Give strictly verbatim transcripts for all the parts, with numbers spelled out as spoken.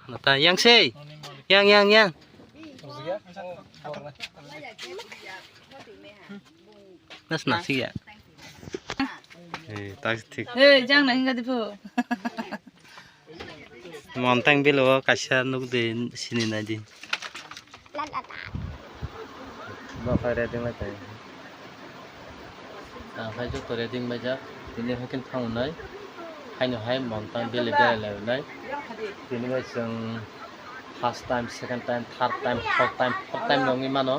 Nata yang sei. Yang, yang, yang. Nas nasi ya. Eh, tak thik. Hei, jang na hinga dipo. Montang belo kaisa nuk de sini na di. Bo khai reding lai tai. Ang hai joto ready wngjak, tini hai khe thangnai. Haino hai Montang valley berai lainai. Tini bai chwng first time, second time, third time, fourth time, fourth time no wngwi mano.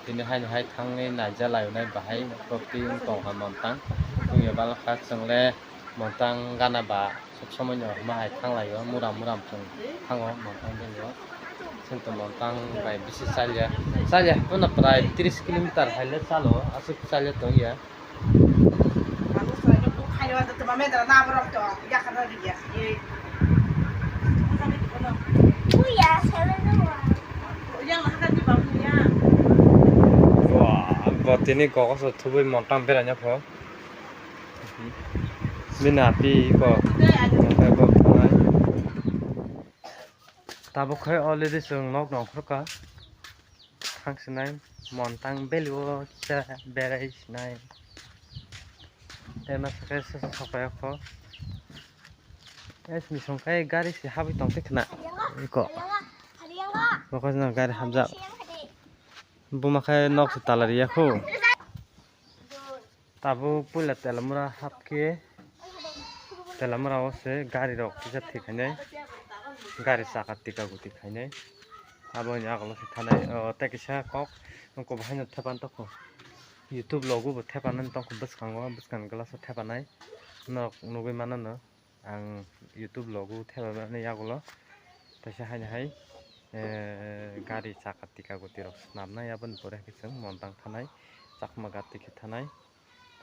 Tini haino hai thangwi naija lainai bahai property wng tongkha Montang. Wngya balkha chwng le Montang gana ba sob somoi no ma hai thang laio, muram muram chwng thango Montang valley o. Chwng to Montang bai bisi chalya. Chalya haphano prai tris kilometer hai le chalo, aswk chalya tongya. Wah, bo tini kok o se thubui Montang beraina pho. Bini ati ko. Tabuk khai already chwng nok nongkhorka. Thang sinai Montang valley o cha berai sinai. Tei masa khe sopai kho. Es misong kai gari se habwi tong te khna. Iko. Bokos no gari hamjak. Buma khai nok se tala riya kho. Tabuk puila Telamura hapkhe, Telamura o se gari rok kisa thik khainai, gari chaka tika guti khainai. Aboni agolo se thanai, o, tei kisa kok, wngkha bo haino thepan tongkho. YouTube logo bo thepanani tongkho bwskango, bwskang glass o thepanai. Norok nugui mano no. Ang YouTube logo thepamani yagulo teisa haino hai, eh, gari chaka tika guti rok swnamnai, aboni pore hai khe chwng Montang thanai, Chakma gati khe thanai,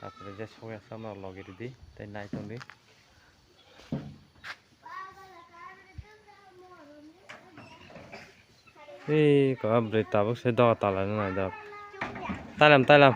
tarpore je sogwi aswk norok logi rwdi tei nai tongdi. Ei, kok bwrwi tabuk se doga tala nai dok. Tailam, tailam.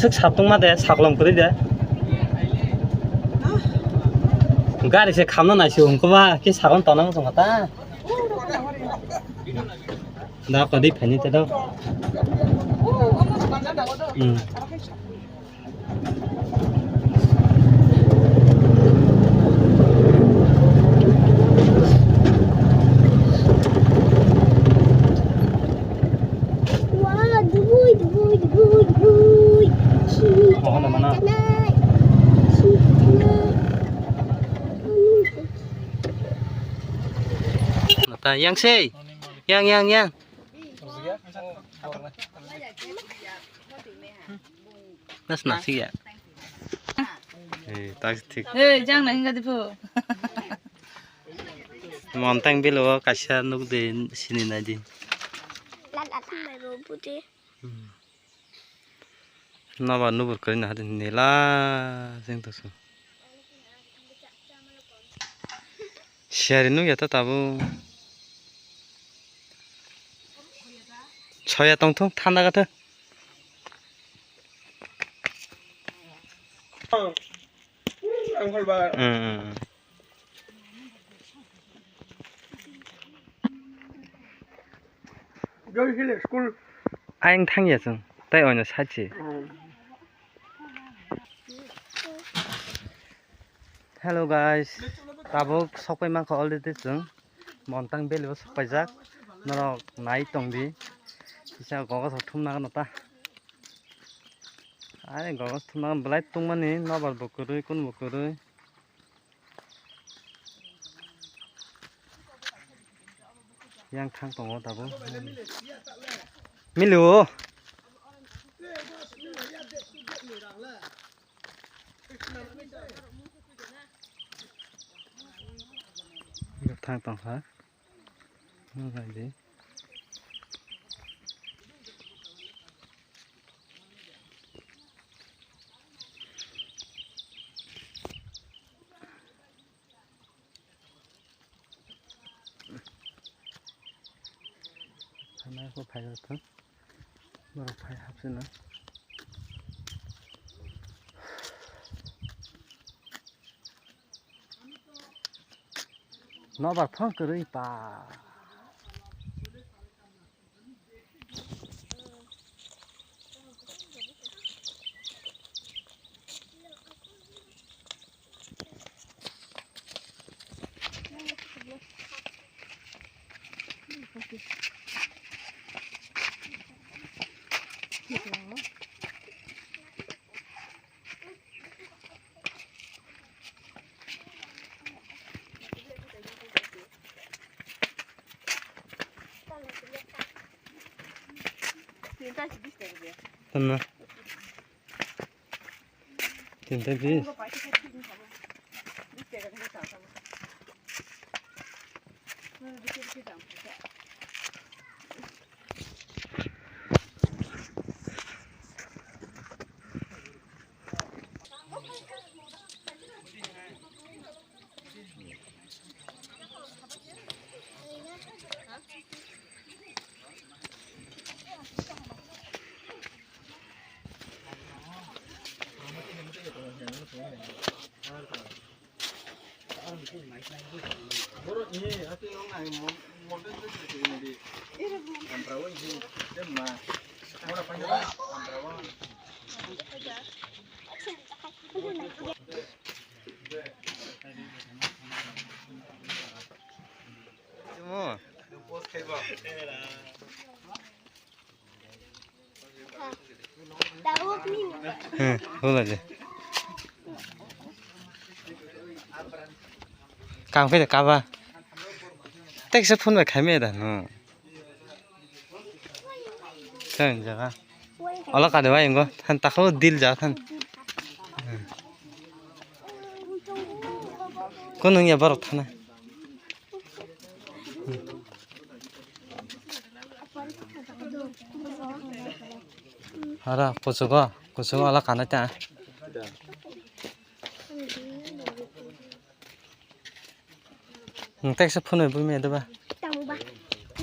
Thik satungma de, saklom kwrwi de. Gari se khamna naisio hwnkhwba, khe sakon tonang wngkha ta. Da kodi phani te do. Hmm. Wah, dubui, dubui, dubui, dubui. Sini tanai. Sini tanai. Nata, yang sei. Yang, yang, yang. Nas nasi ya. Eh, tak thik. Eh, jang na hinga dipo. Montang bilo kaisa nuk de sini nai di. Lal atam bai bo budi. Hmm. Nobar nubur kwrwi no hadi nila jeng to su. Siyari nukya ta tabuk. Soya tongthung thanda gathw. Ang hol ba. Hmm, hmm, hmm. Joy Hill School. Ayang thangya chwng, tei oino side se. Hmm. Hello guys, tabuk sokpai mankha already chwng. Montang Valley o sokpaijak. Norok nai tongdi. Kisa gogos rok thumna nw ta. Ai gogos thumna belai tungmani nobar bo kwrwi, kun bo kwrwi. Yang thang tongo tabuk. Mili o. Thang tongkha. Nang nai di. Phainai khe phai rw thung. Borok phai hapsina. Nobar phang kwrwi pa. Tama. Tinta bis. Hmm, hula je. Kang phai de kaba. Tek se phone bai khai me da no. Khe jaga. Ola kade bai ingo than takho dil ja than. Kono ya borok thana. Hara kuchugo kuchugo ola kanai ta. Nwng teksa phunui bui maya deba. Tamo ba.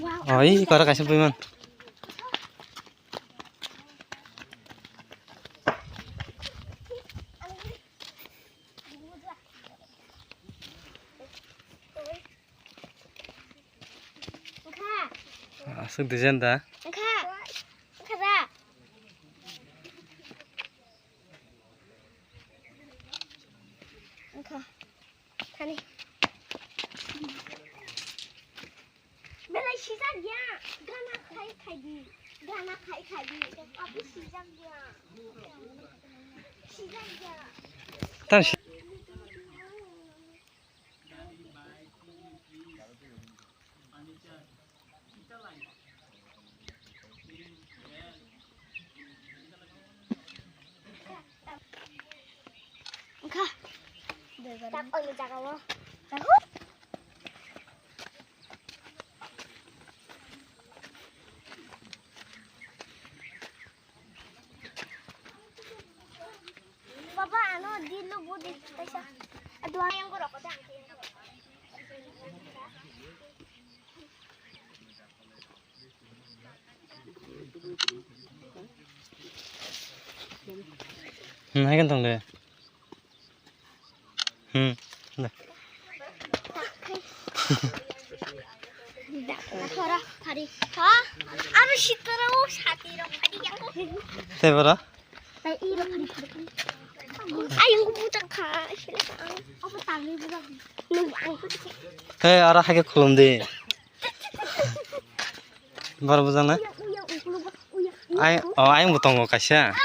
Wow. Oh, ih, kora kaisa bui man. Suk design da. Wngkha. Wngkha da. Wngkha. Thani. Belai sijak ya. Gana khai khai di. Gana khai khai di. Abo sijak ya. Sijak ya. Tan si- Wngkha. Tak, oh, ini jaga lo. Jago. Baba, ano di lu bu di taisa. Aduh, yang gorok ada. Hmm, hai kan tong de. Hmm. Da. Thora, thari. Ha? Aro sitara o sati ro phadi ya. Te bara? Te i ro phadi phadi. Ayung buta kha, sila ang. Apa tangni buta? Nung ang. He, ara hake khulum de. Bar bujang na? Ai, oh, ayung bo tongo kaisa.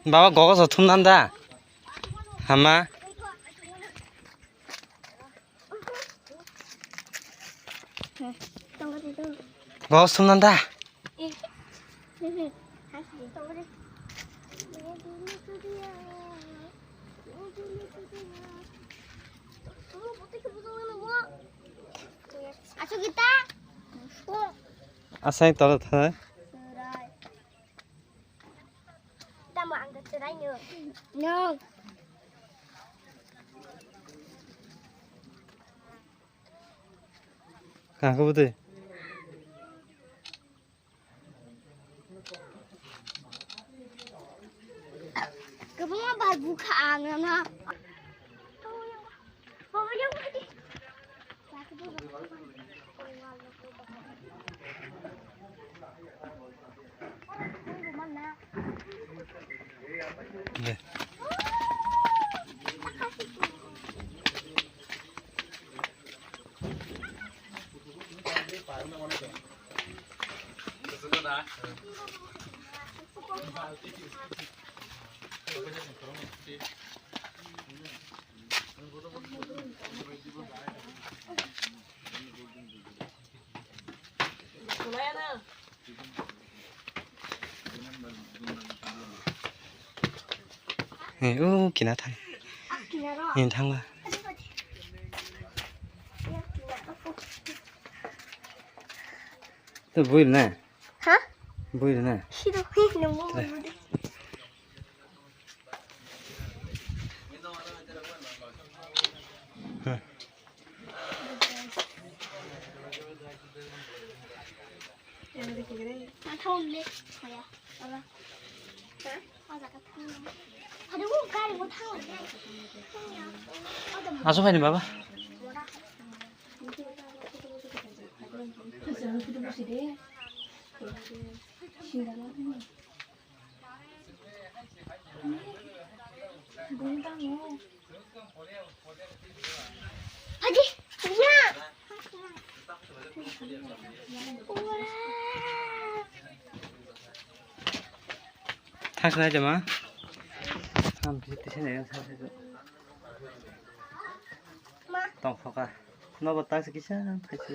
Baba, gogo so thum nan da. Hama. Gogo so thum nan da. Asai tolo thai. Tamo ang da chwrai no. No. Kha khe bwtwi. Kwbangma bar bukha ang no. He, o kina thang. He, thangla. To buil na? Ha? Buil na? Sino, he, nunggu. Aso phaini baba. Thang sinai de ma. Ham kisi tisi nai yang sa sa. Tong phoka. Nobo tang se kisa phaisi.